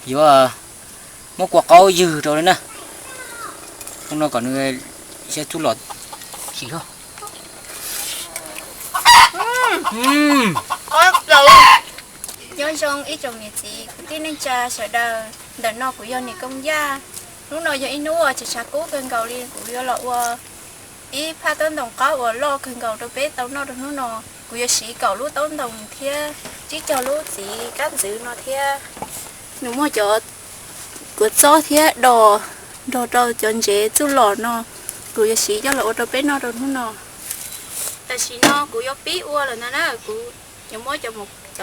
Yuav muab kua qaub ywg rau li na. Hnub no kom nws siab tub los sim hlo. Nyob zoo ib tsoom niam txiv kwv tij neej tsa sawv daws, ntawm no kuv yog niam Koob Yaj. Hnub no yog ib hnub uas tshav tshav kub kawg nkaus li, kuv yuav los ua ib phaj taub ntoos qaub uas loj kawg nkaus rau peb tau noj rau hnub no. Kuv yuav siv kaum lub taub ntoos thiab tsib caug lub txiv kab ntxwv no thiab. Nws muaj cov kua txob thiab dos nrog rau cov ntsev txuj lom no, kuv yuav siv coj los ua rau peb noj rau hnub no. Tam sim no kuv yuav pib ua lawm ntag na, kuv yuav muab cov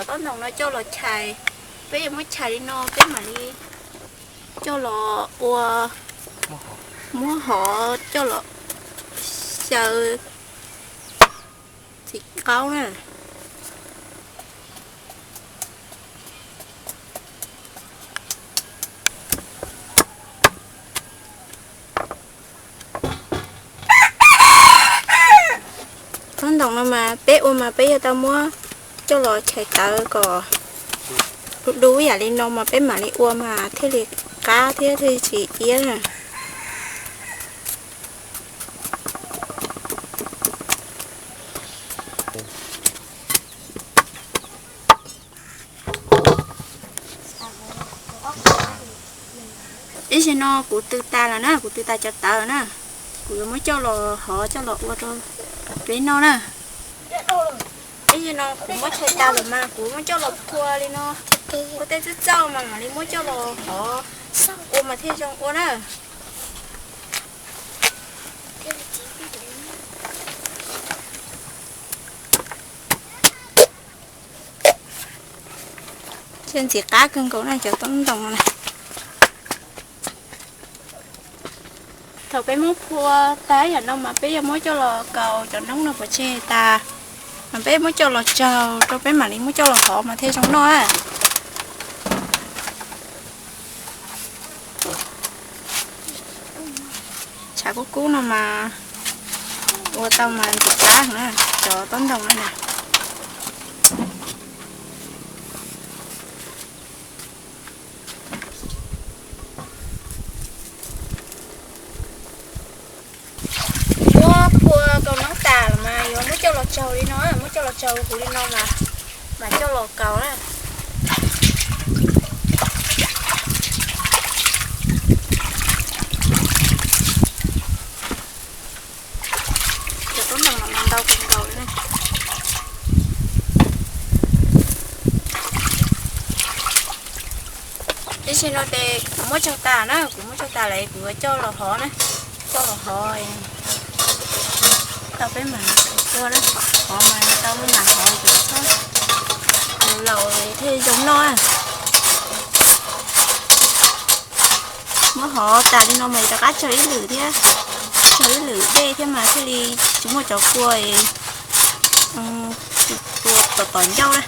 taub ntoos no coj los chais. Peb yuav muab chais li no peb mam li coj los ua, muab hov coj los xyaw txiv qaub na. Taub ntoos no mas peb ua mas peb yuav tau muab coj los chais tawv kom du du ib yam li no mas peb mam li ua mas thiaj li qab thiab thiaj li tsis iab na. Ib zaug no kuv tw tas lawm na, kuv tw tas cov tawv na, kuv yuav muab coj los hov coj los ua rau peb noj na. Ib zaug no kuv muab chais tas lawm mas kuv muab coj los phua li no, phua tej txawj txauj mas mam li muab coj los hov ua mas thiaj zoo ua na. Thiaj ntxim qab kawg nkaus na cov taub ntoos no na. Thaum peb muab phua tag yam no mas peb yuav muab coj los kaus cov noob no pov tseg tas, mas peb muab coj los tsaug rau peb mam li muab coj los hov mas thiaj zoo noj. Tshav kub kub no mas ua tau mas ntxim qab na, cov taub ntoos no na. Muab phua kaus noob tas lawm mas yuav muab coj los tsaug li no, muab coj los tsaug huv li no mas, mas coj los kaus na. Cov taub ntoos no ntau kawg nkaus li na. Tab sis no ces kuv muab tsaug tas na, kuv muab tsaug tas lawm kuv yuav coj los hov na, coj los hov tau peb mam ua na, hov mas tau peb mam hov, laus thiaj zoo noj. Muab hov tas li no mas rov qab tsaug ib lwm thiab, tsaug ib lwm dej thiab mas thiaj li tsis muaj cov kua, kua tom tom ncauj na.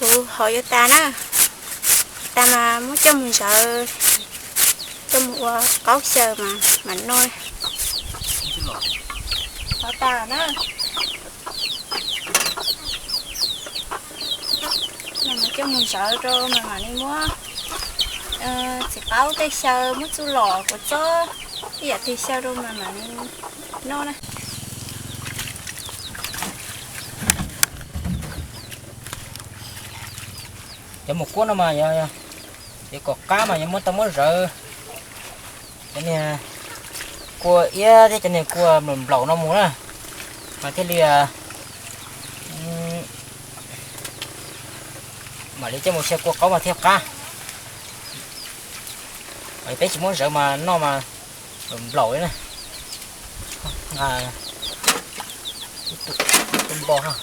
Kuv hov yuav tas na, tas mas muab coj mus ntawd, coj mus ua qaub xyaw mas mam noj. Hov tas na, coj mus ntawd rau mas mam li muab txiv qaub tej xyaw, muab txuj lom kua txob ib yam twg xyaw rau mas mam li noj na. Cov mus kuab no mas yog, yog kom qab mas yuav muab tau muab zawv cov niag kua iab thiab cov niag kua nplaum nplaum no mus na, mas thiaj li mam li coj mus xyaw kua qaub mas thiaj qab. Peb tsis muab zawv mas noj mas nplaum nplaum li na. Nqa tus npo ha.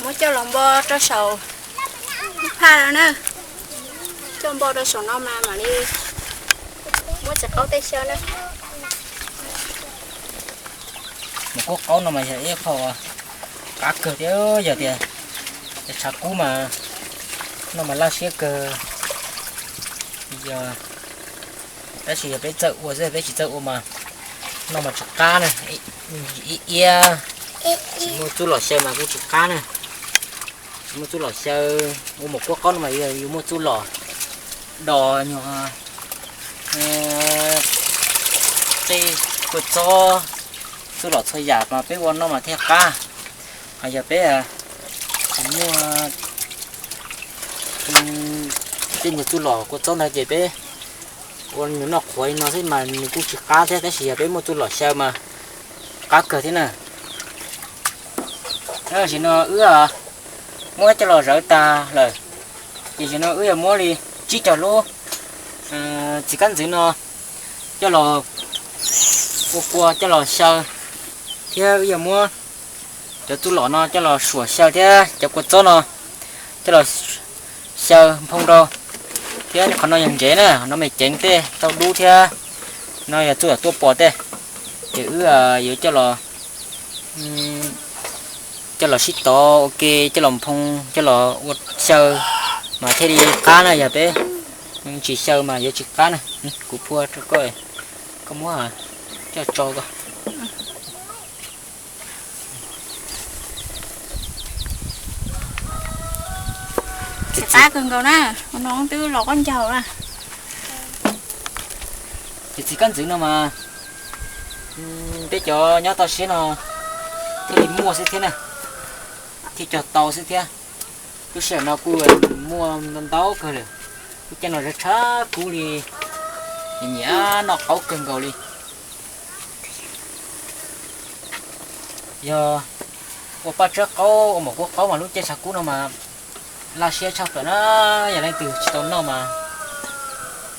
Muab coj los npo rau saum lub phaj no na. Coj npo rau saum no mas mam li muab txiv qaub tej xyaw na. Mus kuab qaub no mas yog ib qho Qab kawg thiab, yog tias tshav kub mas noj mas laj siab kawg. Yog, tab sis yog peb txawj ua xwb, peb tsis txawj ua mas noj mas tsis qab na. Ib iab tsis muaj txuj lom xyaw mas kuj tsis qab na. Tsis muaj txuj lom xyaw, ua maum kuab qaub no mas yus muaj txuj lom dos nyuag tej kua txob, txuj lom txhua yam mas peb ua noj mas thiaj qab. Hos yog peb tsis muaj tej nyuag txuj lom kua txob ntawd ces peb ua nyuag noj qhuav li no xwb mas nws kuj tsis qab thiab, tab sis yog peb muaj txuj lom xyaw mas qab kawg thiab na. Tam sim no wb muab coj los zawv tag lawm, ces tam sim no wb yuav muab li tsib caug lub txiv kab ntxwv no coj los ua kua coj los xyaw, thiab wb yuav muab cov txuj lom no coj los suam xyaw thiab cov kua txob no coj los xyaw nphoo rau, thiab qhov no yog ntsev na, no me ceev tej tau dub thiab, no yog txuj lom tuaj pom tej, ces wb yuav coj los coj los sib tov ua ke, coj los nphoo, coj los ua xyaw mas thiaj li qab na. Yog peb tsis xyaw mas yuav tsis qab na. Kuv phua rau koj, koj muab coj tso koj. Qab kawg nkaus na, no twb los qaub ncaug na. Ces txiv kab ntxwv no mas peb cov nyob toj siab no thiaj li muaj xwb thiab na, thiaj cog tau xwb thiab. Lub sij hawm no kuj muaj ntau kawg lawm, lub caij no tshav kub li, nyiam noj qaub kawg nkaus li. Yog ua paj tsawb qaub ua maum kuab qaub mas lub caij tshav kub no mas laj siab tshaj plaws na. Yog leej twg tsis tau noj mas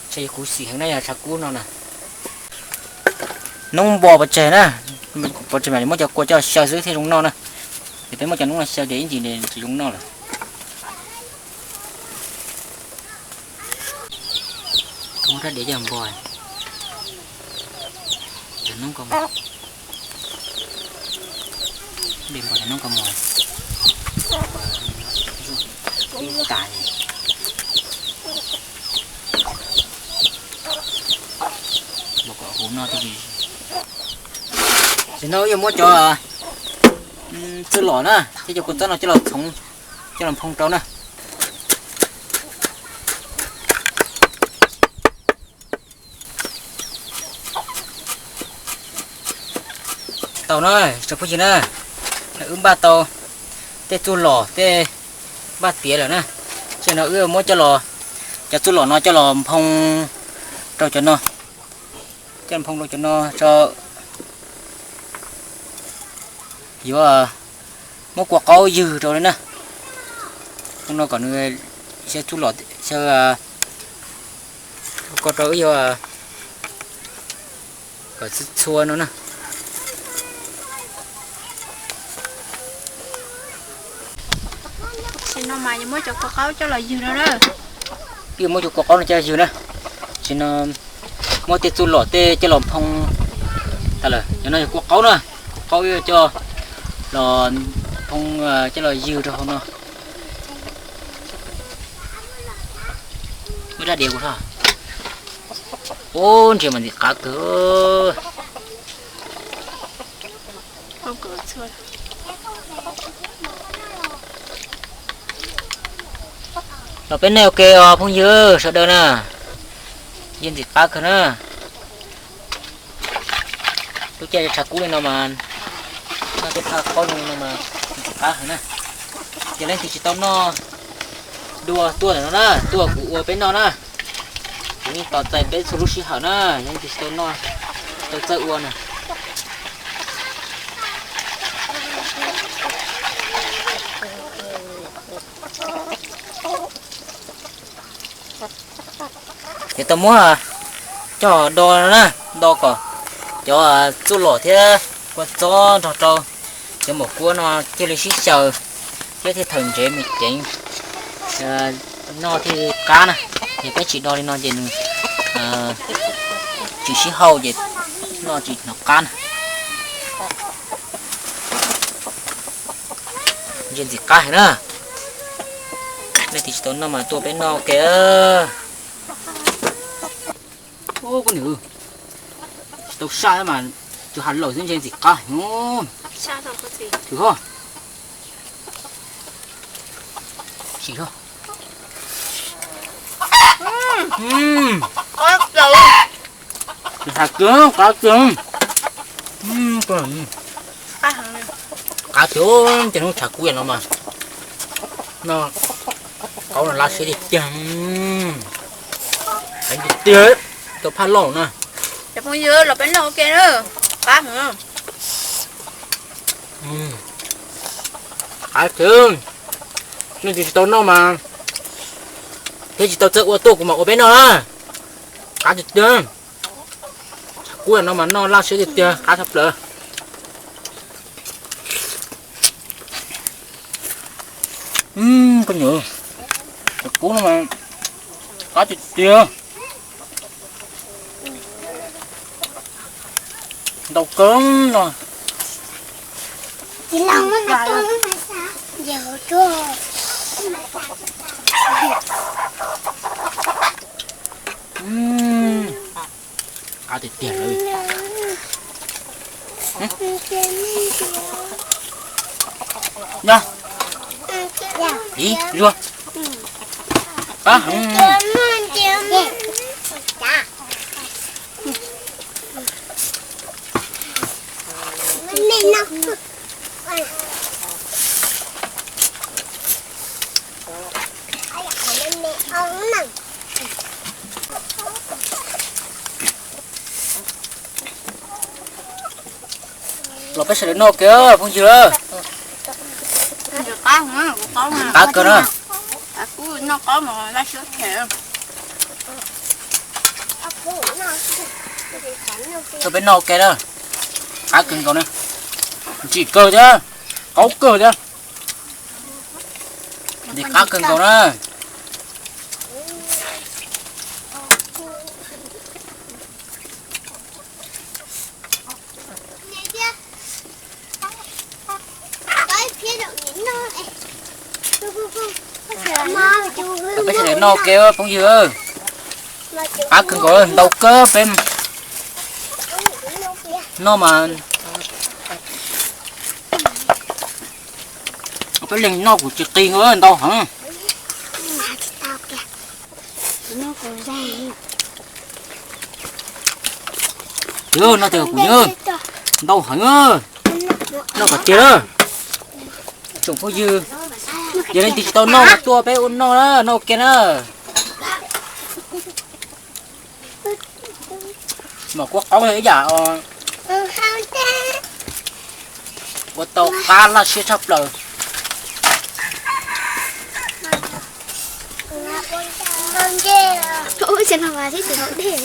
ntshe yog khuv xim heev na, yog tshav kub no na. Noob npo pov tseg na, pov tseg mas muab cov kua coj xyaw xwb thiaj zoo noj na. Ces peb muab cov noob no xyaw ces ib ntsis tsis zoo noj lawm. Koj muab rab diav coj npo cov noob ko, de npo cov noob ko mus, ib tas npo kom huv no thiaj li. Tam sim no wb yuav muab cov txuj lom na thiab cov kua txob no coj los txhoov, coj los nphoo rau na. Tau na, tsoom phooj ywg na, wb npaj tau tej txuj lom tej npaj tiav lawm na. Tam sim no wb muab coj los, cov txuj lom no coj los nphoo rau cov no, coj los nphoo rau cov no tso. Yuav muab kua qaub ywg rau li na. Hnub no kom nws xyaw txuj lom xyaw ko rau wb yuav kom txhua txhua no na. Tam sim no mas yuav muab cov kua qaub coj los ywg no na. Wb yuav muab cov kua qaub no coj ywg na. Tam sim no muab tej txuj lom tej coj los nphoo tas lawm. Cov no yog kua qaub na, kua qaub wb coj los nphoo, coj los ywg rau hauv no. Muab rab diav kuv tso. Ub, ntsia mas ntxim qab kawg. Los peb noj ua ke os phooj ywg sawv daws na. Yeej ntxim qab kawg na. Lub caij tshav kub li no mas noj tej phaj qaub zoo li no mas ntxim qab heev na. Ces leej twg tsis tau noj dua tuaj ntawm no na, tuaj kuv ua peb noj na. Kuv yeej tos txais peb txhua lub sij hawm na, yog leej twg tsis tau noj, tau txawj ua na. Ces tau muab coj do na, do kom cov txuj lom thiab kua txob nrog rau cov maum kuab no thiaj li sib xyaw thiab thiaj thawm ntsev me ceev, noj thiaj li qab na. Yog peb tsis do li no ces nws tsis sib hau ces noj tsis hnov qab na. Ntxim qab heev na. Nej twb tsis tau noj mas tuaj peb noj ua ke. Ub, koj niam, tsis tau saj mas tus hav laus xwb ntshe ntxim qab heev. Sim ho. Tus hav kawg qab kawg. Qab tiag, ces hnub tshav kub no mas no, qaub no laj siab tiag tiag. Heev tiag tiag, tau phaj loj na. Cov phooj ywg los peb noj ua ke na. Qab heev. Qab tiag, nej tsis tau noj mas thiab tsis tau txawj ua tuaj kuv mam ua peb noj na. Qab tiag tiag. Tshav kub no mas noj laj siab tiag tiag, qab tshaj plaws. Koj niam, tshav kub no mas qab tiag tiag. Ntau kawg no. Qab tiag tiag lawm. Nyob, ib zuag. Qab heev. Los peb sawv daws noj ua ke phooj ywg. Qab kawg na. Tuaj peb noj ua ke na. Qab kawg nkaus na. Ntsim kawg thiab, qaub kawg thiab. Ntsim qab kawg nkaus na. Peb sawv daws noj ua ke phooj ywg. Qab kawg nkaus, ntau kawg peb noj mas. Peb leeg noj kuv tsis qi, ntau heev. Yog no tes kuv yog ntau heev, noj kom tiag. Tsoom phooj ywg, yog leej twg tsis tau noj mas tuaj peb ua noj na, noj ua ke na. Mas kuab qaub ib yam ua tau qab laj siab tshaj plaws. Ub, xyov no mas thiab tsis haus dej.